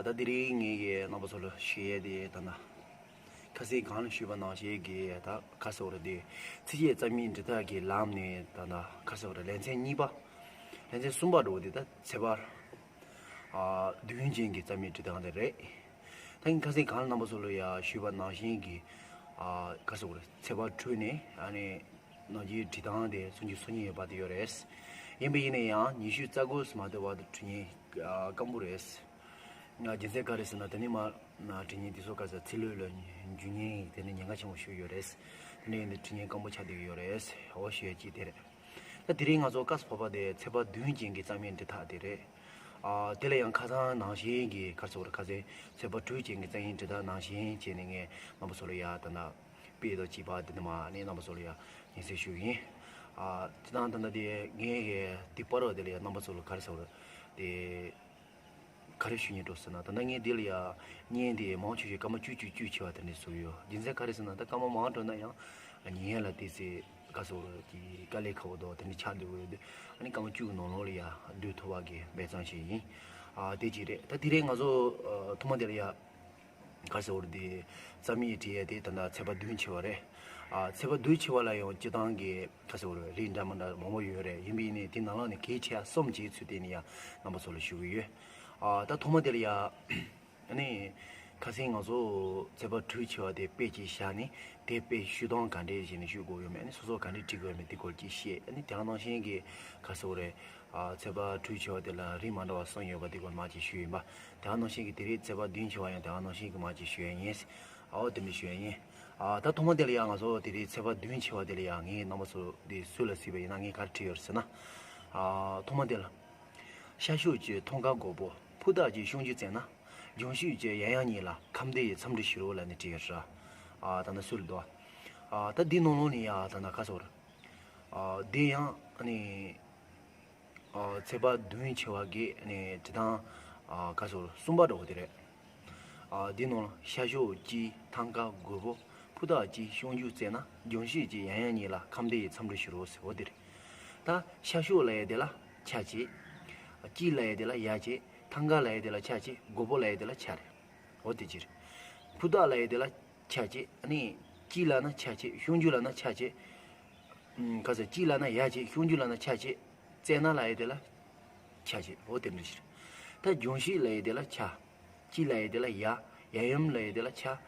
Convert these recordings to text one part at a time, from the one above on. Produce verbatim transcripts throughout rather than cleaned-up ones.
ད་དེ་རིང་ངས་ཀྱི་རྣམ་པ་ཚོ་ལ་ཞུ་ཡས་དེ་ད་ལྟ་ཁ་སང་གོང་ལ་ཞུས་པ་ནང་བཞིན་གྱི་ད་ག་རེ་ཟེར་དགོས་རེད། དེ་ཚིགས་བཅད་རྩོམ་ཡིག་འབྲི་སྟངས་ཀྱི་ལམ་ནས་ད་ལྟ་ག་རེ་ཟེར་དགོས་རེད། ལེ་ཚན་གཉིས་པ། ལེ་ཚན་གསུམ་པ་འགྲོ་དེ་ད་ཚེག་བར་ཨ་བདུན་ཅན་གྱི་རྩོམ་ཡིག་འབྲི་སྟངས་དེ་རེད། ད་ངས་ཁ་སང་གོང་ལ་རྣམ་པ་ཚོ་ལ་ཡང་ཞུས་པ་ནང་བཞིན་གྱི་ཨ་ག་རེ་ཟེར་དགོས་རེད། ཚེག་བར་དྲུག་ནས་ཨ་ནི་ནང་བཞིན་འབྲི་སྟངས་དེ་སུམ་ཅུ་སོ་གཉིས་ཡོད་པ་དེ་ཡོད་རེད། ཡིན་པ་ཡིན་ན་ཡང་ཉི་ཤུ་རྩ་དགུ་མ་ཐོན་བར་དུ་འབྲི་མཁན་ཨ་སྐམ་པོ་རེད། ང་རྒྱུ་མཚན་ག་རེ་ཟེར་ན། དེ་ནས་མར་ན་འབྲི་མཁན་དེ་ཚོ་ག་ས་ཚེ་ལོས་ལ་འཇུ་མཁན་དེ་ནི་ཉེན་ཁ་ཆེན་པོ་ཞིག་ཡོད་རེད། དེ་ནས་ཡིན་དུས་འབྲི་མཁན་སྐམ་པོ་ཆགས་བསྡད་ཀྱི་ཡོད་རེད། འོ་ཞུ་ཡ་གཅིག་དེ་རེད། ད་དེ་རིང་ང་ཚོ་སྐབས་སུ་བབ་པ་དེ་ཚེག་བར་བདུན་ཅན་གྱི་རྩོམ་ཡིག་འབྲི་སྟངས་དེ་རེད། ཨ་དེ་ལ་ཡང་ཁ་སང་ནང་བཞིན་གྱི་ག་རེ་ཟེར་དགོས་རེད། ཁ་སང་ཚེག་བར་དྲུག་ཅན་གྱི་རྩོམ་ཡིག་འབྲི་སྟངས་ནང་བཞིན་བྱས་ནས་ངས་རྣམ་པ་ཚོ་ལ་ཡ་ད་ལྟ་དཔེ་དང་བཅས་པ་དེ་འདྲ་མ་ནས་རྣམ་པ་ཚོ་ལ་ཡ་སྙན་སེང་ཞུ་གི་ཡིན། ཨ་སྤྱིར་བཏང་ད་ལྟ་དེ་ངས་གི་དེ་བར་བ་དེ་ལ་ཡ་རྣམ་པ་ཚོ་ལ་ག་རེ་ཟེར་དགོས་རེད། དེ། ག་རེ་ཞུ་སྙིང་འདོད་ཟེར་ན། ད་ལྟ་ངས་འདི་ལ་ཡ་བརྙན་དེ་མང་ཆེ་ཤོས་སྐར་མ་བཅུ་བཅུ་བཅུ་ཆེ་བ་དེ་འདྲ་བཟོས་ཡོད། རྒྱུ་མཚན་ག་རེ་ཟེར་ན། ད་སྐར་མ་མང་འགྲོ་ན་ཡང་ཉན་ཡ་ལ་དེ་ཚེ་ག་རེ་ཟེར་དགོས་རེད། དཀའ་ལས་ཁག་པོ་འདུག་དེ་འདྲ་ཆགས་འདུག་ཡོད་དུས། ཨ་ནི་སྐར་མ་བཅུ་གི་ནང་ལོགས་ལ་ཡ་བསྡུ་ཐུབ་པ་གི་འབད་བརྩོན་བྱས་ཡིན། ཨ་དེ་གཅིག་རེད། ད་དེ་རིང་ང་ཚོ་ཨ་ཐོག་མ་དེ་ལ་ཡ་ག་རེ་ཟེར་དགོས་རེད། དེ་རྩོམ་ཡིག་འབྲི་ཡ་དེ་ད་ལྟ་ཚེག་བར་བདུན་ཆེ་བ་རེད། ཨ་ཚེག་བར་བདུན་ཆེ་བ་ལ་ཡང་སྤྱིར་བཏང་གི་ག་རེ་ཟེར་དགོས་རེད། རིགས་འདྲ་མི་འདྲ་མང་པོ་ཡོད་རེད། ཡིན་པ་ཡིན་ནའི་དེ་ནང་ལོགས་ནས་གལ་ཆེ་བ་གསུམ་གྱི་ཚུལ་བསྟན་ནས་ཡ་རྣམ་པ་ཚོ་ལ་ཞུ་གི་ཡོད། ཨ་ད་ཐོག་མ་དེ་ལ་ཡ་ཨ་ནི་ཁ་སང་ང་ཚོ་ཚེག་བར་དྲུག་ཆེ་བ་དེ་དཔེ་གཅིག་བཞག་ནས། དེ་དཔེ་ཞུ་སྟངས་ག་འདྲས་བྱས་ནས་ཞུ་དགོས་ཡོད་མེད། ཨ་ནི་སོ་སོ་ག་འདྲས་འབྲི་དགོས་ཡོད་མེད། དེ་སྐོར་གྱི་བཤད། ཨ་ནི་དེ་ནང་བཞིན་གྱི་ག་རེ་ཟེར་དགོས་རེད། ཨ་ཚེག་བར་དྲུག་ཆེ་བ་དེ་ལ་རིགས་མ་འདྲ་བ་གསུམ་ཡོད་པ་དེ་སྐོར་མར་ཅིག་ཞུས་ཡིན་པ། དེ་ནང་བཞིན་གྱི་དེ་རིང་ཚེག་བར་བདུན་ཆེ་བ་ཡང་དེ་ནང་བཞིན་གྱི་མར་ཅིག་ཞུ་ཡ་ཡིན། ཨའོ་དེ་འདྲས་ཞུ་ཡ་ཡིན། ཨ་ད་ཐོག་མ་དེ་ལ་ཡ་ང་ཚོ་དེ་རིང་ཚེག་བར་བདུན་ཆེ་བ་དེ་ལ་ཡ་ངས་རྣམ་པ་ཚོ་དེ་སུ་ལ་གཟིགས་པ་ཡིན་ན་ངས་ག་རེ་བྲིས་ཡོད་ཟེར་ན། ཨ་ཐོག་མ་དེ་ལ། ཤར་ཕྱོགས་ཀྱི་མཐོང་ཁ་སྒོར་པོ་ཕུ་ཐག་གཅིག་ཤོང་རྒྱུ་བཙལ་ན། ལྗོངས་ཕྱོགས་ཀྱི་ཡང་ཡང་ཉིད་ལ་ཁམས་བདེ་ཡི་འཚམས་འདྲི་ཞུ་རོགས་ལབ་ནས་བྲིས་ཡོད་ར། ཨ་ད་ནི་སུ་ལ་འདུག་ཨ་ད་འདི་ནང་ལོགས་ནས་ཡ་ད་ན་ག་རེ་ཟེར། ཨ་འདི་ཡང་ཨ་ནི་ཨ་ཚེག་བར་བདུན་ཆེ་བ་གི་ཨ་ནི་འབྲི་སྟངས་ཨ་ག་རེ་ཟེར་གསུམ་པ་འདྲ་བོ་དེ་རེད། ཨ་འདི་ནང་ལ་ཤར་ཕྱོགས་ཀྱི་མཐོང་ཁ་སྒོར་པོ་ཕུ་ཐག་གཅིག་ཤོང་རྒྱུ་བཙལ་ན། ལྗོངས་ཕྱོགས་ཀྱི་ཡང་ཡང་ཉིད་ལ་ཁམས་བདེ་ཡི་འཚམས་འདྲི་ཞུ་རོགས་ཟེར་བ་དེ་རེད། ད་ཤར་ཕྱོགས་ལབ་ཡ་དེ་ལ་ཆ་བྱེད། ཀྱི་ལབ་ཡ་དེ་ལ་ཡ་བྱེད། མཐོང་ཁ་ལབ་ཡ་དེ་ལ་ཆ་བྱེད། སྒོར་པོ་ལབ་ཡ་དེ་ལ་ཆ་རེད། འོ་དེ་ཅི་རེད། ཕུ་ཐག་ལབ་ཡ་དེ་ལ་ཆ་བྱེད། ཨ་ནི་ཀྱི་ལབ་ན་ཆ་བྱེད། ཤོང་རྒྱུ་ལབ་ན་ཆ་བྱེད། ཨམ་ག་ས་ཀྱི་ལབ་ན་ཡ་བྱེད། ཤོང་རྒྱུ་ལབ་ན་ཆ་བྱེད། བཙལ་ན་ལབ་ཡ་དེ་ལ་ཆ་བྱེད། འོ་དེ་འདྲ་ཞིག་རེད། ད་ལྗོངས་ཕྱོགས་ལབ་ཡ་དེ་ལ་ཆ། ཀྱི་ལབ་ཡ་དེ་ལ་ཡ། ཡང་ཡང་ལབ་ཡ་དེ་ལ་ཆ།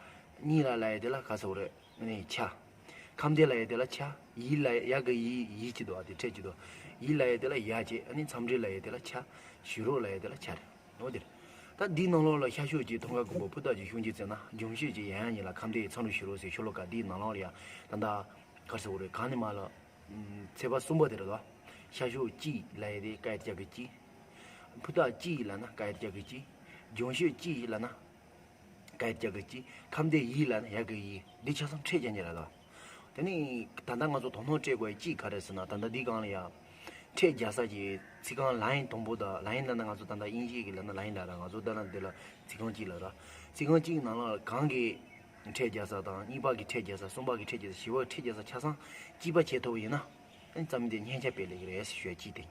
ཉིད་ལ་ལབ་ཡ་དེ་ལ་ག་རེ་ཟེར་དགོས་རེད། ཨ་ནི་ཆ། ཁམས་བདེ་ལབ་ཡ་དེ་ལ་ཆ། ཡི་ལབ་ཡ་གི་ཡི་ཡི་གཅིག་འདུག་ཨ་དེ་ཕྲད་གཅིག་འདུག་ཡི་ལབ་ཡ་དེ་ལ་ཡ་བྱེད། ཨ་ནི་འཚམས་འདྲི་ལབ་ཡ་དེ་ལ་ཆ། ཞུ་རོགས་ལབ་ཡ་དེ་ལ་ཆ་རེད། འོ་དེ་རེད། ད་འདིའི་ནང་ལོགས་ལ་ཤར་ཕྱོགས་ཀྱི་མཐོང་ཁ་སྒོར་པོ་ཕུ་ཐག་གཅིག་ཤོང་རྒྱུ་བཙལ་ན། ལྗོངས་ཕྱོགས་ཀྱི་ཡང་ཡང་ཉིད་ལ་ཁམས་བདེ་ཡི་འཚམས་འདྲི་ཞུ་རོགས་ཟེར་ཤོ་ལོ་ཀ་འདིའི་ནང་ལོགས་ལ་ཡ་ད་ལྟ་ག་རེ་ཟེར་དགོས་རེད། གང་ནས་མར་ལ། ཨམ་ཚེག་བར་གསུམ་པ་དེ་རེད་དོ། ཤར་ཕྱོགས་ཀྱི་ལབ་ཡ་དེ་ཀ་ཡ་བཏགས་ཀྱི་ཀྱི། ཕུ་ཐག་གཅིག་ལབ་ན་ཀ་ཡ་བཏགས་ཀྱི་ཀྱི། ལྗོངས་ཕྱོགས་ཀྱི་ལབ་ན་ཀ་ཡ་བཏགས་ཀྱི་ཀྱི། ཁམས་བདེ་ཡི་ལབ་ན་ཡ་གི་ཡི། འདི་ཆ་ཚང་ཕྲད་རྒྱག་མཁན་རེད་དོ། དེ་ནི་ད་ལྟ་ང་ཚོ་དོ་སྣང་སྤྲད་དགོས་ཡ་གཅིག་ག་རེ་ཟེར་ན། ད་ལྟ་འདི་སྒང་ལ་ཡ་ཕྲད་རྒྱག་ས་ཀྱི་ཚིག་རྐང་ལའིན་དང་པོ་དང་། ལའིན་ལབ་ན་ང་ཚོ་ད་ལྟ་དབྱིན་ཇི་གི་ལབ་ན་ལའིན་ལབ་ར། ང་ཚོ་ད་ལྟ་འདི་ལ་ཚིག་རྐང་གཅིག་ལབ་ར། ཚིག་རྐང་གཅིག་ནང་ལ་གང་གི་ཕྲད་རྒྱག་ས་དང་། གཉིས་པ་གི་ཕྲད་རྒྱག་ས། གསུམ་པ་གི་ཕྲད་རྒྱག་ས། བཞི་པ་གི་ཕྲད་རྒྱག་ས་ཆ་ཚང་གཅིག་པ་བྱེད་ཐུབ་པ་ཡིན་ན། ཨ་ནི་རྩོམ་ཡིག་དེ་སྙན་ཆ་སྤེལ་ལེགས་རེད་ཟེར་ཞུ་ཡ་གཅིག་དེ།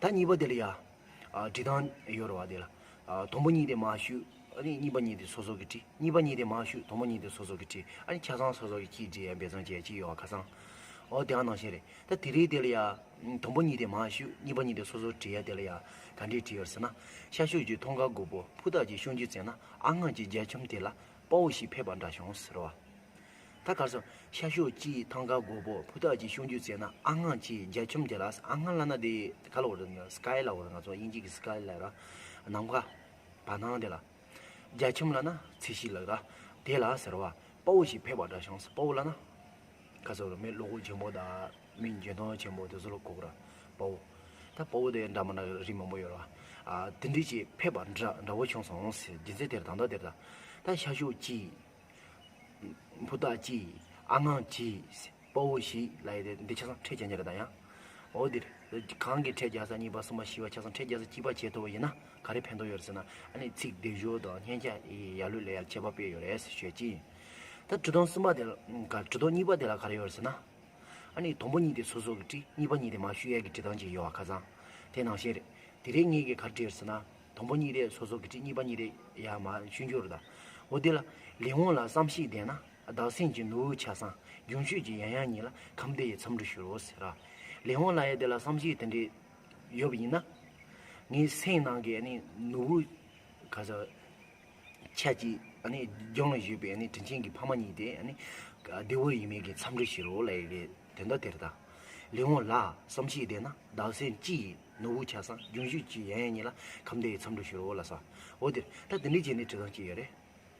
ད་གཉིས་པ་དེ་ལ་ཡ། ཨ་འབྲི་སྟངས་ཡོད་རེད་བ། དེ་ལ་ཨ་དང་པོ་གཉིས་དེ་མར་ཞུ། ཨ་ནི་གཉིས་པ་གཉིས་དེ་སོ་སོ་གིས་བྲིས། གཉིས་པ་གཉིས་དེ་མར་ཞུ། དང་པོ་གཉིས་དེ་སོ་སོ་གིས་བྲིས། ཨ་ནི་ཆ་ཚང་སོ་སོ་གིས་གཅིག་བྲིས་ཡ་འབད་བརྩོན་བྱས་གཅིག་ཡོད་བ། ཁ་སང་། འོ་དེ་ཡང་ནང་བཞིན་རེད། ད་དེ་རིང་དེ་ལ་ཡ། དང་པོ་གཉིས་དེ་མར་ཞུ། གཉིས་པ་གཉིས་དེ་སོ་སོ་བྲིས་ཡ་དེ་ལ་ཡ། ག་འདྲས་བྲིས་ཡོད་ཟེར་ན། ཤར་ཕྱོགས་ཀྱི་མཐོང་ཁ་སྒོར་པོ་ཕུ་ཐག་གཅིག་ཤོང་རྒྱུ་བཙལ་ན། ཨ་སྔོན་གྱི་རྒྱ་ཁྱོན་དེ་ལ་དཔའ་བོ་ཞིག་ཕེབས་པ་འདྲ་བྱུང་ཟེར་བ། ད་ག་རེ་ཟེར། ཤར་ཕྱོགས་ཀྱི་མཐོང་ཁ་སྒོར་པོ་ཕུ་ཐག་གཅིག་ཤོང་རྒྱུ་བཙལ་ན། ཨ་སྔོན་གྱི་རྒྱ་ཁྱོན་དེ་ལ། ཨ་སྔོན་ལབ་ན་དེ་ག་ལབ་དགོས་རེད། སི་ཀའི་ལབ་དགོས་རེད། ང་ཚོ་དབྱིན་ཇི་གི་སི་ཀའི་ལབ་ར། ནམ་མཁའ། བར་སྣང་དེ་ལ། རྒྱ་ཁྱོན་ལབ་ན་ཚད་གཞི་ལབ་ར། དེ་ལ་ཟེར་བ། དཔའ་བོ་ཞིག་ཕེབས་པ་འདྲ་བྱུང་ཟེར། དཔའ་བོ་ལབ་ན། ག་རེ་ཟེར། མི་བློ་ཁོག་ཆེན་པོ་དང་། མི་འཇོན་ཐང་ཆེན་པོ་དེ་ཚོ་ལ་གོ་གི་ར། དཔའ་བོ། ད་དཔའ་བོ་དེ་འདྲ་མི་འདྲ་རིགས་མང་པོ་ཡོད་ར། ཨ་དེ་འདྲས་ཅིག་ཕེབས་པ་འདྲ་འདྲ་བོ་བྱུང་སོང་ཟེར། རྒྱུ་མཚན་དེར་ད་ལྟ་དེར་ད། ད་ཤར་ཕྱོགས་ཀྱི་ཕུ་ཐག་གཅིག། ཨ་སྔོན་གྱི། དཔའ་བོ་ཞིག་ལབ་ཡ་དེ་འདི་ཆ་ཚང་ཕྲད་རྒྱག་རྒྱུ་རེད་ད་ཡང་། འོ་དེ་རེད། གང་གི་ཕྲད་རྒྱག་ས། གཉིས་པ་གསུམ་པ་བཞི་པ་ཆ་ཚང་ཕྲད་རྒྱག་ས་གཅིག་པ་བྱེད་ཐུབ་པ་ཡིན་ན་ག་རེ་ཕན་ཐོགས་ཡོད་རེད་ཟེར་ན། ཨ་ནི་ཚིག་སྡེབ་སྦྱོར་དང་སྙན་ཆ་ཡར་ལུས་ལ་ཡར་ཁྱད་པར་སྤེལ་ཡོད་རེད་ཟེར་ཞུ་ཡ་གཅིག་ཡིན། ད་འབྲི་སྟངས་གསུམ་པ་དེ་ལ་ག་འབྲི་སྟངས་གཉིས་པ་དེ་ལ་ག་རེ་ཡོད་རེད་ཟེར་ན། ཨ་ནི་དང་པོ་གཉིས་དེ་སོ་སོ་གིས་བྲིས། གཉིས་པ་གཉིས་དེ་མར་ཞུ་ཡ་གི་འབྲི་སྟངས་ཅིག་ཡོད་པ་ཁ་སང་། དེ་ནང་བཞིན་རེད། དེ་རིང་ངས་གི་ག་རེ་བྲིས་ཡོད་རེད་ཟེར་ན། དང་པོ་གཉིས་རེད་སོ་སོ་གི་བྲིས། གཉིས་པ་གཉིས་རེད་ཡ་མ་ཤུན་སྦྱོར་ད། འོ་དེ་ལ། ལས་དབང་ལ་བསམ་ཤེས་ལྡན་ན། བདག་སེམས་ཀྱི་ནོར་བུ་ཆ་ཚང་། འབྱུང་ཞུགས་ཀྱི་ཡང་ཡང་ཉིད་ལ། ཁམས་བདེ་ཡི་མཚམས་སྦྲུལ་ཞུ་རོ་ཟེར་ར། ལས་དབང་ལ་ཡ་དེ་ལ་བསམ་ཤེས་དེ་འདྲས་ཡོད་པ་ཡིན་ན། ངའི་སེམས་ནང་གི་ནི་ནོར་བུ་ག་ས། ཆ་གཅིག་ཨ་ནི་རྒྱང་ལ་བཞུད་པའི་ཨ་ནི་དྲིན་ཆེན་གྱི་ཕ་མ་གཉིས་དེ་ཨ་ནི་བདེ་བོ་ཡིན་མིན་གྱི་མཚམས་སྦྲུལ་ཞིག་རོ་ལ་ཡི་གེ་དོན་དག་དེར་ད། ལས་དབང་ལ་བསམ་ཤེས་ལྡན་ན། བདག་སེམས་སྤྱི་ཡི་ནོར་བུ་ཆ་ཚང་། འབྱུང་ཞུགས་ཀྱི་ཡང་ཡང་ཉིད་ལ། ཁམས་བདེ་ཡི་མཚམས་སྦྲུལ་ཞིག་རོ་ལ་ས། འོ་དེར་ད་དེ་འདྲའི་བྱས་ནས་བྲིས་སྟངས་ཅིག་ཡོད་རེད།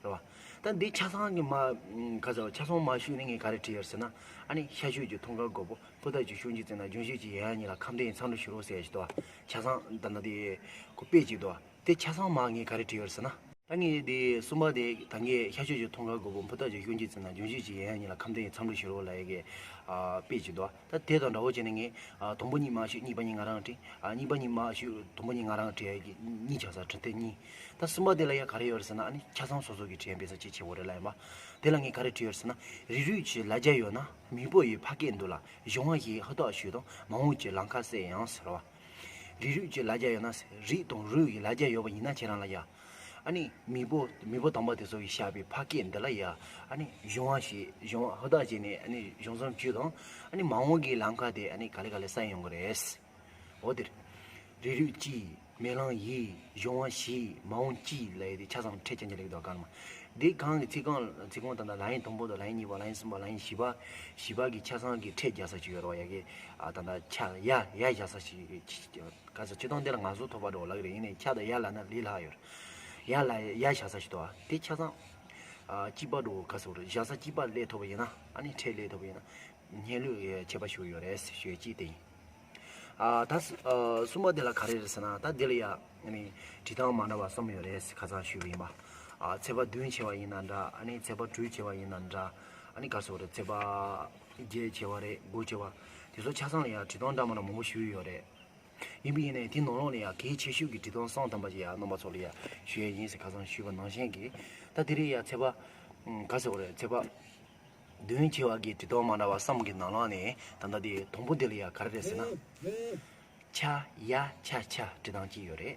རེད་བ། ད་འདི་ཆ་ཚང་གི་མ་ག་ས་ཆ་ཚང་མ་ཞུས་ནས་ངས་ག་རེ་བྲིས་ཡོད་ཟེར་ན། ཨ་ནི་ཤར་ཕྱོགས་ཀྱི་མཐོང་ག་སྒོར་མོ། ཕུ་ཐག་གི་ཤུན་གྱི་རྩེ་ན། འབྱུང་ཞུགས་ཀྱི་ཡང་ཡང་ཉིད་ལ། ཁམས་བདེ་ཡི་མཚམས་སྦྲུལ་ཞིག་རོ་ཟེར་ཡ་ཞིག་འདུག་བ། ཆ་ཚང་ད་ན་དེ་ཁོ་དཔེ་ཅིག་འདུག་བ། དེ་ཆ་ཚང་མ་ངས་ག་རེ་བྲིས་ཡོད་ཟེར་ན། ད་ངས་དེ་གསུམ་པ་དེ་ད་ངས་ཤར་ཕྱོགས་ཀྱི་མཐོང་ག་སྒོར་མོ། ཕུ་ཐག་གི་ཤུན་གྱི་རྩེ་ན། འབྱུང་ཞུགས་ཀྱི་ཡང་ཡང་ཉིད་ལ། ཁམས་བདེ་ཡི་མཚམས་སྦྲུལ་ཞིག་རོ་ལ་ཡ་གི་ཨ་དཔེ་ཅིག་འདུག་ད་དེ་དང་འདྲ་བོ་བྱས་ནས་ངས་ཨ་དང་པོ་གཉིས་མ་ཞུས། གཉིས་པ་གཉིས་ང་རང་བྲིས། ཨ་གཉིས་པ་གཉིས་མ་ཞུས། དང་པོ་གཉིས་ང་རང་བྲིས་ཡ་གི་གཉིས་ཆགས་ས། བྲིས་དེ་གཉིས། ད་གསུམ་པ་དེ་ལ་ཡ་ག་རེ་ཡོད་རེད་ཟེར་ན། ཨ་ནི་ཆ་ཚང་སོ་སོ་གི་བྲིས་ཡ་དཔེ་ས་ཅིག་བྱེད་དགོས་རེད་ལ་ཡིན་པ། དེ་ལ་ངས་ག་རེ་བྲིས་ཡོད་རེད་ཟེར་ན། རིགས་རུས་ཀྱི་ལ་རྒྱ་ཡོད་ན། མེས་པོ་ཡི་ཕ་སྐད་འདི་ལ། གཞོན་བ་ཞེས་ཧུར་ཐག་ཞུས་དང་། མ་འོངས་ཀྱི་ལམ་ཁ་གསལ་ཡང་ཟེར་བ། རིགས་རུས་ཀྱི་ལ་རྒྱ་ཡོད་ན་ཟེར། རིགས་དང་རུས་ཀྱི་ལ་རྒྱ་ཡོད་པ་ཡིན་ན་ཁྱེད་རང་ལ་ཡ། ཨ་ནི་མེས་པོ་མེས་པོ་དམ་པ་དེ་ཚོ་གིས་བཞག་པའི་ཕ་སྐད་འདི་ལ་ཡ། ཨ་ནི་གཞོན་བ་ཞེས་གཞོན་བ་ཧུར་ཐག་བྱས་ནས་ཨ་ནི་གཞུང་བསམ་བཅོས་དང་། ཨ་ནི་མ་འོངས་ཀྱི་ལམ་ཁ་དེ་ཨ་ནི་ག་ལེ་ག་ལེ་གསལ་ཡོང་གི་རེད། འོ་དེར། རིགས་རུས་སྤྱི་ཡི་མེ་ལོང་ཡི། གཞོན་བ་ཞེས་མ་འོངས་ཀྱི་ལ་ཡི་དེ་ཆ་ཚང་ཕྲད་ཅན་གྱི་ལེགས་དོ་གང་མ། འདི་གང་གི་ཚིག་རྐང་ཚིག་རྐང་ད་ལྟ་ལ་ཡིན་དང་པོ་དང་ལ་ཡིན་གཉིས་པ། ལ་ཡིན་གསུམ་པ། ལ་ཡིན་བཞི་པ། བཞི་པ་གི་ཆ་ཚང་གི་ཕྲད་རྒྱག་ས་ཅིག་ཡོད་རོགས་ཡ་གི། ཨ་ད་ལྟ་ཆ་ཡ་ཡ་བཞག་ས་ཞིག་གི་ག་ས་སྤྱི་དང་དེ་ལ་ང་ཚོ་ཐོབ་པ་འགྲོ་ལག་རེད། ཡིན་ནའི་ཆ་དང་ཡ་ལ་ན་ལི་ལྷག་ཡོད། ཡ་ལ་ཡ་བཞག་ས་ཞིག་ཏོ། དེ་ཆ་ཚང་ཨ་སྤྱི་པ་འགྲོ་ག་ས་རེད། བཞག་ས་སྤྱི་པ་ལས་ཐོབ་པ་ཡིན་ན། ཨ་ནི་ཕྲད་ལས་ཐོབ་པ་ཡིན་ན། སྙན་ལུགས་ཡ་ཁྱད་པར་ཞིག་ཡོད་རེད་ཞུ་ཡ་གཅིག་དེ་ཡིན། ཨ་ད་ཨ་གསུམ་པ་དེ་ལ་ག་རེ་རེད་ཟེར་ན། ད་དེ་ལ་ཡ་ཨ་ནི་བྲིས་སྟངས་མ་འདྲ་བ་གསུམ་ཡོད་རེད་ཟེར་ཁ་སང་ཞུས་པ་ཡིན་པ། ཨ་ཚེས་པ་བདུན་བྱས་པ་ཡིན་ན་འདྲ། ཨ་ནི་ཚེས་པ་དྲུག་བྱས་པ་ཡིན་ན་འདྲ། ཨ་ནི་ག་སོག་རེད། ཚེས་པ་བརྒྱད་བྱས་པ་རེད། དགུ་བྱས་པ། དེ་ཚོ་ཆ་ཚང་ལ་ཡ་བྲིས་སྟངས་འདྲ་མ་འདྲ་མང་པོ་ཞུས་ཡོད་རེད། ཡིན་པ་ཡིན་ནའི་དེ་ནང་ལོགས་ལ་ཡ་གལ་ཆེ་ཤོས་ཀྱི་བྲིས་སྟངས་གསུམ་ཐམ་པ་ཞིག་ཡ་རྣམ་པ་ཚོ་ལ་ཡ་ཞུ་ཡ་ཡིན་ཟེར་ཁ་སང་ཞུས་པ་ནང་བཞིན་གྱི། ད་དེ་རིང་ཡ་ཚེས་པ་ག་སོག་རེད། ཚེས་པ་བདུན་བྱས་པ་གི་བྲིས་སྟངས་མ་འདྲ་བ་གསུམ་གྱི་ནང་ལོགས་ནས། ད་ལྟ་དེ་དང་པོ་དེ་ལ་ཡ་ག་རེ་རེད་ཟེར་ན། ཆ་ཡ་ཆ་ཆ་བྲིས་སྟངས་གཅིག་ཡོད་རེད།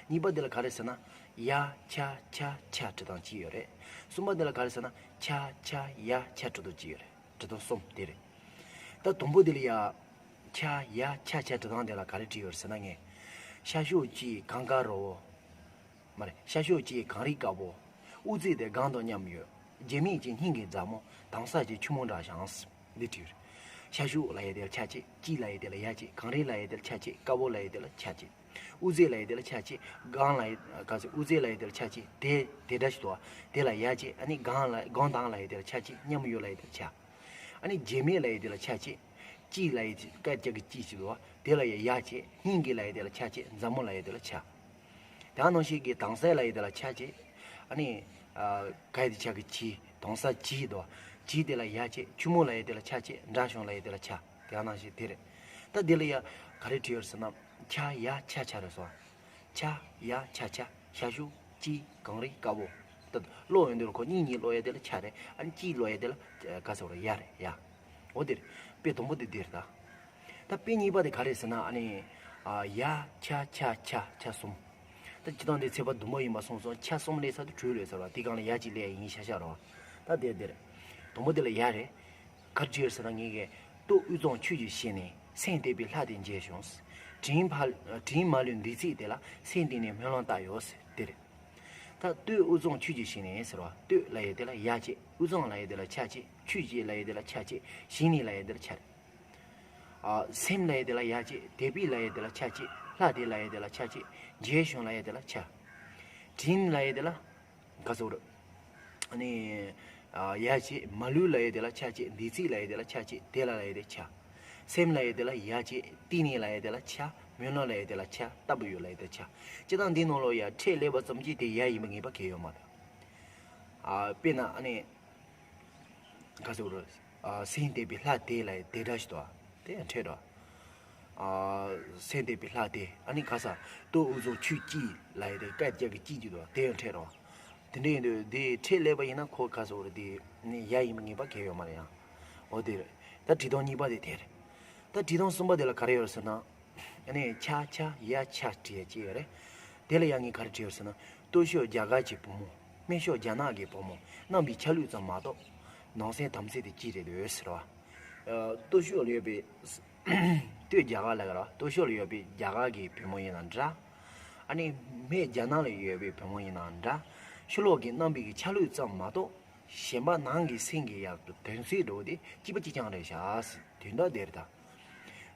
གཉིས་པ་དེ་ལ་ག་རེ་ཟེར་ན། ཡ་ཆ་ཆ་ཆ་བྲིས་སྟངས་གཅིག་ཡོད་རེད། གསུམ་པ་དེ་ལ་ག་རེ་ཟེར་ན། ཆ་ཆ་ཡ་ཆ་བྲིས་སྟངས་གཅིག་ཡོད་རེད། བྲིས་སྟངས་གསུམ་དེ་རེད། ད་དང་པོ་དེ་ལ་ཡ། ཆ་ཡ་ཆ་ཆ་བྲིས་སྟངས་དེ་ལ་ག་རེ་བྲིས་ཡོད་ཟེར་ན། ངས་ཤར་ཕྱོགས་ཀྱི་གངས་དཀར་རོ། མ་རེད། ཤར་ཕྱོགས་ཀྱི་གངས་རི་དཀར་པོ། དབུ་རྩེ་དེ་གངས་དང་མཉམ་ཡོད། རྒྱལ་མེད་ཀྱི་སྙིང་གི་མཛའ་མོ། དྭངས་གསལ་གྱི་ཆུ་མོ་འདྲ་བཞིན། འདི་བྲིས། ཤར་ཕྱོགས་ལ་ཡ་དེ་ལ་ཆ་གཅིག། དཀྱིལ་ལ་ཡ་དེ་ལ་ཡ་གཅིག། གངས་རི་ལ་ཡ་དེ་ལ་ཆ་གཅིག། དཀར་པོ་ལ་ཡ་དེ་ལ་ཆ་གཅིག། དབུ་རྩེ་ལ་ཡ་དེ་ལ་ཆ་གཅིག། གངས་ལ་ཡ་ག་ཚོད། དབུ་རྩེ་ལ་ཡ་དེ་ལ་ཆ་གཅིག། དེ་དེ་འདྲ་ཞིག་འདུག་བ། དེ་ལ་ཡ་གཅིག། ཨ་ནི་གངས་ལ་གངས་དང་ལ་ཡ་དེ་ལ་ཆ་གཅིག། མཉམ་ཡོད་ལ་ཡ་དེ་ལ་ཆ། ཨ་ནི་རྒྱལ་མེད་ལ་ཡ་དེ་ལ་ཆ་གཅིག། དཀྱིལ་ལ་ཡ་དེ་སྐད་རྒྱག་གི་དཀྱིལ་ཞིག་འདུག་བ། དེ་ལ་ཡ་ཡ་གཅིག། སྙིང་གི་ལ་ཡ་དེ་ལ་ཆ་གཅིག། མཛའ་མོ་ལ་ཡ་དེ་ལ་ཆ། དེ་ནང་བཞིན་གྱི་དྭངས་གསལ་ལ་ཡ་དེ་ལ་ཆ་གཅིག། ཨ་ནི་ཨ་ག་ཡ་དེ་ཆ་གི་གཅིག། དྭངས་གསལ་གཅིག་འདུག་བ། གཅིག་དེ་ལ་ཡ་གཅིག། ཆུ་མོ་ལ་ཡ་དེ་ལ་ཆ་གཅིག། འདྲ་བྱུང་ལ་ཡ་དེ་ལ་ཆ། དེ་ནང་བཞིན་དེ་རེད། ད་དེ་ལ་ཡ་ག་རེ་བྲིས་ཡོད་ཟེར་ན། ཆ་ཡ་ཆ་ཆ་རེད་སོང་། ཆ་ཡ་ཆ་ཆ། ཤར་ཕྱོགས་དཀྱིལ་གངས་རི་དཀར་པོ། ད་ཀློག་ཡོང་དུས་ལ་ཁོ་གཉིས་གཉིས་ཀློག་ཡ་དེ་ལ་ཆ་རེད། ཨ་ནི་གཅིག་ཀློག་ཡ་དེ་ལ་ག་ཟེར་བ་རེད། ཡ་རེད་ཡ། འོ་དེ་རེད། དཔེ་དང་པོ་དེ་དེ་རེད་ད། ད་དཔེ་གཉིས་པ་དེ་ག་རེད་ཟེར་ན། ཨ་ནི་ཨ་ཡ་ཆ་ཆ་ཆ་ཆ་གསུམ། ད་སྤྱིར་བཏང་དེ་ཚེས་པ་བདུན་པ་ཡིན་པ་སོང་ཙང་ཆ་གསུམ་སླེབས་ཚར་དུས་དྲུག་སླེབས་ཚར་བ། དེ་སྒང་ལ་ཡ་གཅིག་སླེབས་ཡ་ཡིན་ཤ་ཤ་རོ། ད་དེ་དེ་རེད། དང་པོ་དེ་ལ་ཡ་རེད། ག་རེ་བྲིས་ཡོད་ཟེར་ན། ངས་གི་སྟོད་དབུས་གཙང་ཆོས་ཀྱི་ཞིང་ནས། སེམས་དད་པའི་ལྷ་དེ་མཇལ་བྱུང་། དྲིན་ཕ་དྲིན་མ་ལུས་འདི་ཚིག་དེ་ལ། སེམས་གཏིང་ནས་སྨོན་ལམ་བཏབ་ཡོད་ཟེར་དེ་རེད། ད་སྟོད་དབུས་གཙང་ཆོས་ཀྱི་ཞིང་ནས་ཟེར་བ། སྟོད་ལ་ཡོད་དེ་ལ་ཡ་བྱས། དབུས་གཙང་ལ་ཡོད་དེ་ལ་ཆ་བྱས། ཆོས་ཀྱི་ལ་ཡོད་དེ་ལ་ཆ་བྱས། ཞིང་ནས་ལ་ཡོད་དེ་ལ་ཆ་རེད། ཨ་སེམས་ལ་ཡོད་དེ་ལ་ཡ་བྱས། དད་པའི་ལ་ཡོད་དེ་ལ་ཆ་བྱས། ལྷ་དེ་ལ་ཡོད་དེ་ལ་ཆ་བྱས། མཇལ་བྱུང་ལ་ཡོད་དེ་ལ་ཆ། དྲིན་ལ་ཡོད་དེ་ལ། ག་ཟེར། ཨ་ནི་ཨ་ཡ་བྱས། མ་ལུས་ལ་ཡོད་དེ་ལ་ཆ་བྱས། འདི་ཚིག་ལ་ཡོད་དེ་ལ་ཆ་བྱས། དེ་ལ་ལ་ཡོད་དེ་ཆ། སེམས་ལ་ཡོད་དེ་ལ་ཡ་བྱས། བསྟི་གནས་ལ་ཡོད་དེ་ལ་ཆ། སྨོན་ལམ་ལ་ཡོད་དེ་ལ་ཆ། ལྟ་བུ་ཡོད་ལ་ཡོད་དེ་ལ་ཆ། སྤྱིར་བཏང་འདི་ནང་ལོགས་ཡ་ཕྲད་སླེབས་པ་ཙམ་གྱིས་དེ་ཡ་ཡིན་པ་ངེས་པ་གང་ཡང་ཡོད་མ་རེད། ཨ་དཔེར་ན་ཨ་ནི། ག་ཟེར་རོ། ཨ་སེམས་དད་པའི་ལྷ་དེ་ལ་དེ་འདྲ་ཞིག་འདུག་ཨ། དེ་ཡང་འཕྲད་འགྲོ། ཨ་སེམས་དད་པའི་ལྷ་དེ་ཨ་ནི་ག་ས། སྟོད་དབུས་གཙང་ཆོས་དཀྱིལ་ལ་ཡི་དེ་སྐད་རྒྱག་གི་དཀྱིལ་གྱི་འདུག་ཨ། དེ་ཡང་འཕྲད་འགྲོ། དེ་འདྲ་ཡིན་དུས་དེ་ཕྲད་སླེབས་པ་ཡིན་ན་ཁོ་ག་ཟེར་རོ། དེ་ནི་ཡ་ཡིན་པ་ངེས་པ་གང་ཡང་ཡོད་མ་རེད་ཡ། འོ་དེ་རེད། ད་བྲིས་སྟངས་གཉིས་པ་དེ་དེ་རེད། ད་བྲིས་སྟངས་གསུམ་པ་དེ་ལ་ག་རེ་ཡོད་ཟེར་ན། ཨ་ནི་ཆ་ཆ་ཡ་ཆ་བྲིས་ཡ་གཅིག་ཡོད་རེད། དེ་ལ་ཡང་ངས་ག་རེ་བྲིས་ཡོད་ཟེར་ན། སྟོད་ཕྱོགས་རྒྱ་གར་གྱི་བུ་མོ། སྨད་ཕྱོགས་རྒྱ་ནག་གི་བུ་མོ། རྣམ་པའི་ཆ་ལུགས་ཙམ་མ་གཏོགས། ནང་སེམས་དམ་ཚིག་དེ་གཅིག་རེད་འདུག་ཟེར་བ། ཨ། སྟོད་ཕྱོགས་ལ་ཡོད་པའི། སྟོད་རྒྱ་གར་ལ་ག་རེ། སྟོད་ཕྱོགས་ལ་ཡོད་པའི་རྒྱ་གར་གྱི་བུ་མོ་ཡིན་ན་འདྲ། ཨ་ནི་སྨད་རྒྱ་ནག་ལ་ཡོད་པའི་བུ་མོ་ཡིན་ན་འདྲ། ཕྱི་ལོགས་ཀྱི་རྣམ་པའི་གི་ཆ་ལུགས་ཙམ་མ་གཏོགས། གཞན་པ་ནང་གི་སེམས་ཀྱི་ཡ་དོན་ཚིག་འགྲོ་དེ་གཅིག་པ་གཅིག་རྐྱང་རེད་ཤག། དོན་དག་དེ་རེད་ད།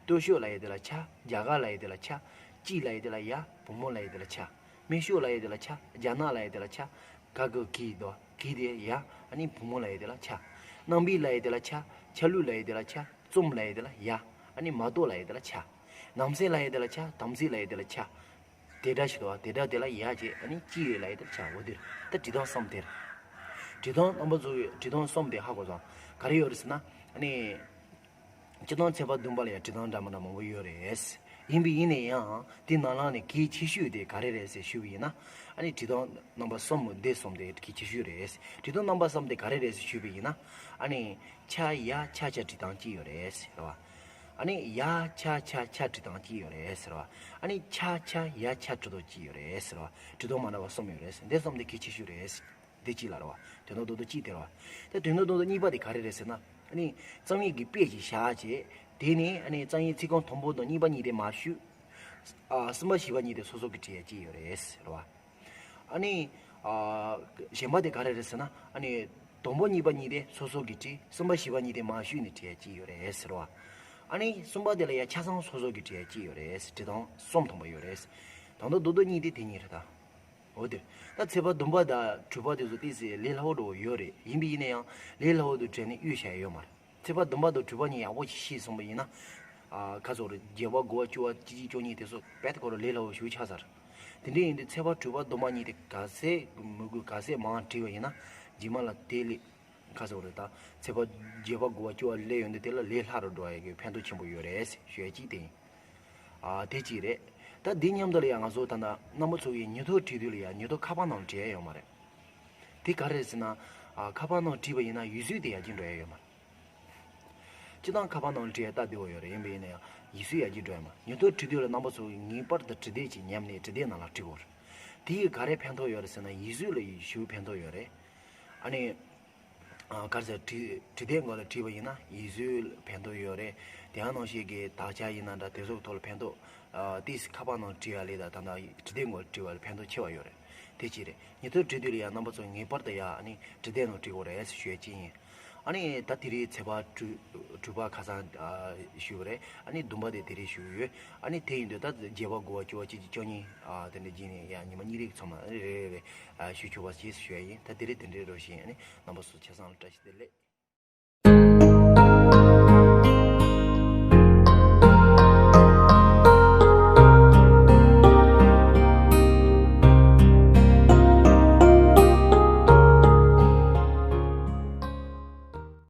སྟོད་ཕྱོགས་ལབ་ཡས་དེ་ལ་ཆ། རྒྱ་གར་ལབ་ཡས་དེ་ལ་ཆ། སྐྱིད་ལབ་ཡས་དེ་ལ་ཡ། བུ་མོ་ལབ་ཡས་དེ་ལ་ཆ། སྨད་ཕྱོགས་ལབ་ཡས་དེ་ལ་ཆ། རྒྱ་ནག་ལབ་ཡས་དེ་ལ་ཆ། ག་གི་གི་དོ་གི་དེ་ཡ། ཨ་ནི་བུ་མོ་ལབ་ཡས་དེ་ལ་ཆ། རྣམ་པའི་ལབ་ཡས་དེ་ལ་ཆ། ཆ་ལུགས་ལབ་ཡས་དེ་ལ་ཆ། རྩོམ་ལབ་ཡས་དེ་ལ་ཡ། ཨ་ནི་མ་གཏོགས་ལབ་ཡས་དེ་ལ་ཆ། ནང་སེམས་ལབ་ཡས་དེ་ལ་ཆ། དམ་ཚིག་ལབ་ཡས་དེ་ལ་ཆ། དེ་འདྲ་ཞིག་འདུག་བ། དེ་འདྲ་དེ་ལ་ཡ་བྱས། ཨ་ནི་སྐྱིད་ཡོད་ལབ་ཡས་དེ་ལ་ཆ། འོ་དེ་རེད། ད་འབྲི་སྟངས་གསུམ་དེ་རེད། འབྲི་སྟངས་རྣམ་པ་ཚོ་འབྲི་སྟངས་གསུམ་དེ་ཧ་གོ་སོང་། ག་རེ་ཡོད་རེད་ཟེར་ན། ཨ་ནི། སྤྱིར་བཏང་ཚེག་བར་བདུན་པ་ལ་ཡང་འབྲི་སྟངས་འདྲ་མི་འདྲ་མང་པོ་ཡོད་རེད། ཡིན་པས་ཡིན་ན་ཡང་དེ་ནང་ལ་ནས་གལ་ཆེ་ཤོས་དེ་ག་རེ་རེད་ཟེར་ཞུས་པ་ཡིན་ན། ཨ་ནི་འབྲི་སྟངས་རྣམ་པ་གསུམ་དེ་གསུམ་དེ་གལ་ཆེ་ཤོས་རེད། འབྲི་སྟངས་རྣམ་པ་གསུམ་དེ་ག་རེ་རེད་ཟེར་ཞུས་པ་ཡིན་ན། ཨ་ནི་ཆ་ཡ་ཆ་ཆ་འབྲི་སྟངས་གཅིག་ཡོད་རེད་ཟེར་བ། ཨ་ནི་ཡ་ཆ་ཆ་ཆ་འབྲི་སྟངས་གཅིག་ཡོད་རེད་ཟེར་བ། ཨ་ནི་ཆ་ཆ་ཡ་ཆ་འབྲི་སྟངས་གཅིག་ཡོད་རེད་ཟེར་བ། འབྲི་སྟངས་མ་འདྲ་བ་གསུམ་ཡོད་རེད། འདི་གསུམ་དེ་གལ་ཆེ་ཤོས་རེད། འདི་གཅིག་ལ་རེད་བ། དོན་དག་རྡོག་རྡོག་གཅིག་དེ་རེད་བ། ད་དོན་དག་རྡོག་རྡོག་གཉིས་པ་དེ་ག་རེ་རེད་ཟེར་ན། ཨ་ནི་རྩོམ་ཡིག་གི་དཔེ་ཅིག་བཞག་བྱས། དེ་ནས་ཨ་ནི་རྩོམ་ཡིག་ཚིག་རྐང་དང་པོ་དང་གཉིས་པ་གཉིས་དེ་མར་བཤུས། ཨ། གསུམ་པ་བཞི་པ་གཉིས་དེ་སོ་སོ་གི་བྲིས་ཡ་གཅིག་ཡོད་རེད་ཟེར་བ། ཨ་ནི། ཨ། གཞན་པ་དེ་ག་རེ་རེད་ཟེར་ན། ཨ་ནི་དང་པོ་གཉིས་པ་གཉིས་དེ་སོ་སོ་གི་བྲིས། གསུམ་པ་བཞི་པ་གཉིས་དེ་མར་བཤུས་ནས་བྲིས་ཡ་གཅིག་ཡོད་རེད་ཟེར་བ། ཨ་ནི་གསུམ་པ་དེ་ལ་ཡ་ཆ་ཚང་སོ་སོ་གི་བྲིས་ཡ་གཅིག་ཡོད་རེད། འབྲི་སྟངས་གསུམ་ཐོན་པ་ཡོད་རེད། དོན་དག་རྡོག་རྡོག་གཉིས་དེ་དེ་གཉིས་རེད་ད། འོ་དེ། ད་ཚེག་བར་བདུན་པ་དང་དྲུག་པ་དེ་ཚོ་ཏོག་ཙམ་ལས་སླ་བོ་འདྲ་བོ་ཡོད་རེད། ཡིན་པས་ཡིན་ན་ཡང་ལས་སླ་བོ་དུ་དྲན་ནས་གཡུག་བཞག་ཡོད་མ་རེད། ཚེག་བར་བདུན་པ་དང་དྲུག་པ་གཉིས་ཡག་པོ་ཞིག་ཤེས་སོང་བ་ཡིན་ན། ཨ། ཁ་སོ་རེ་བརྒྱད་པ་དགུ་པ་བཅུ་པ་བཅུ་གཅིག་བཅུ་གཉིས་དེ་ཚོ་དཔེ་ཁོ་རང་ལས་སླ་བོ་ཞིག་ཆགས་ས་རེད། དེ་འདྲ་ཡིན་དུས་ཚེག་བར་དྲུག་པ་བདུན་པ་གཉིས་དེ་ག་ཚད་མི་དགོས། ག་ཚད་མང་བྲིས་པ་ཡིན་ན་རྗེས་མ་ལ་དེ་ལས། ཁ་སོ་རེ་ད། ཚེག་བར་བརྒྱད་པ་དགུ་པ་བཅུ་པ་སླེབས་ཡོང་དུས་དེ་ལ་ལས་སླ་རུ་འགྲོ་ཡ་གི་ཕན་ཐོགས་ཆེན་པོ་ཡོད་རེད་ཞུ་ཡ་གཅིག་དེ་ཡིན། ཨ། དེ་གཅིག་རེད། ད་འདི་མཉམ་དུ་ལ་ཡང་ང་ཚོ་ད་ལྟ་རྣམ་པ་ཚོ་གིས་ཉིན་ཐོ་བྲིས་དུས་ལ་ཡང་ཉིན་ཐོ་ཁ་པར་ནང་ལ་བྲིས་ཡ་ཡོད་མ་རེད། དེ་ག་རེ་རེད་ཟེར་ན། ཨ། ཁ་པར་ནང་བྲིས་པ་ཡིན་ན་ཡིག་གཟུགས་དེ་ཡར་རྒྱས་འགྲོ་ཡ་ཡོད་མ་རེད། སྤྱིར་བཏང་ཁ་པར་ནང་ལ་བྲིས་ཡ་སྟབས་བདེ་བོ་ཡོད་རེད། ཡིན་པ་ཡིན་ན་ཡང་ཡིག་གཟུགས་ཡར་རྒྱས་འགྲོ་ཡ་མ། ཉིན་ཐོ་བྲིས་དུས་ལ་རྣམ་པ་ཚོ་གིས་ངེས་པར་དུ་འབྲི་དེབ་ཅིག་ཉར་ནས་འབྲི་དེབ་ནང་ལ་བྲིས་དགོས་རེད། དེ་ཡིས་ག་རེ་ཕན་ཐོགས་ཡོད་རེད་ཟེར་ན་ཡིག་གཟུགས་ལ་ཞེ་པོ་ཕན་ཐོགས་ཡོད་རེད། ཨ་ནི། ཨ། ག་རེ་ཟེར། བྲིས་བྲིས་དེབ་སྒང་ལ་བྲིས་པ་ཡིན་ན་ཡིག་གཟུགས་ཕན་ཐོགས་ཡོད་རེད། དེ་ཡང་ནང་བཞིན་གྱི་དག་ཆ་ཡིན་ན་འདྲ་དེ་ཚོའི་ཐོག་ལ་ཕན་ཐོགས། ཨ། ཏོག་ཙམ་ཁ་པར་ནང་བྲིས་པ་ལས་ད་ད་ལྟ་བྲིས་དེབ་སྒང་ལ་བྲིས་པ་ལ་ཕན་ཐོགས་ཆེ་བ་ཡོད་རེད། དེ་གཅིག་རེད། ཉིན་ཐོ་བྲིས་དུས་ལ་ཡང་རྣམ་པ་ཚོ་ངེས་པར་དུ་ཡ་ཨ་ནི་བྲིས་དེབ་ནང་བྲིས་དགོས་རེད་ཞུ་ཡ་གཅིག་ཡིན། ཨ་ནི་ད་དེ་རིང་ཚེག་བར་དྲུག་དྲུག་པ་ཁ་སང་ཨ་ཞུས་པ་རེད། ཨ་ནི་བདུན་པ་དེ་དེ་རིང་ཞུས་ཡོད། ཨ་ནི་དེ་ཡིན་དུས་ད་བརྒྱད་པ་དགུ་པ་བཅུ་པ་བཅུ་གཅིག་བཅུ་གཉིས། ཨ། དེ་འདྲ་བྱས་ནས་ཡང་ཉི་མ་གཉིས་རེའི་ཚང་མ་རེ་རེ་རེ་ཨ་ཞུ་ཆོག་པ་བྱས་ཞུ་ཡ་ཡིན། ད་དེ་རིང་དེ་འདྲའི་རོ་ཞིག་ཨ་ནི་རྣམ་པ་ཚོ་ཆ་ཚང་ལ་བཀྲ་ཤིས་བདེ་ལེགས།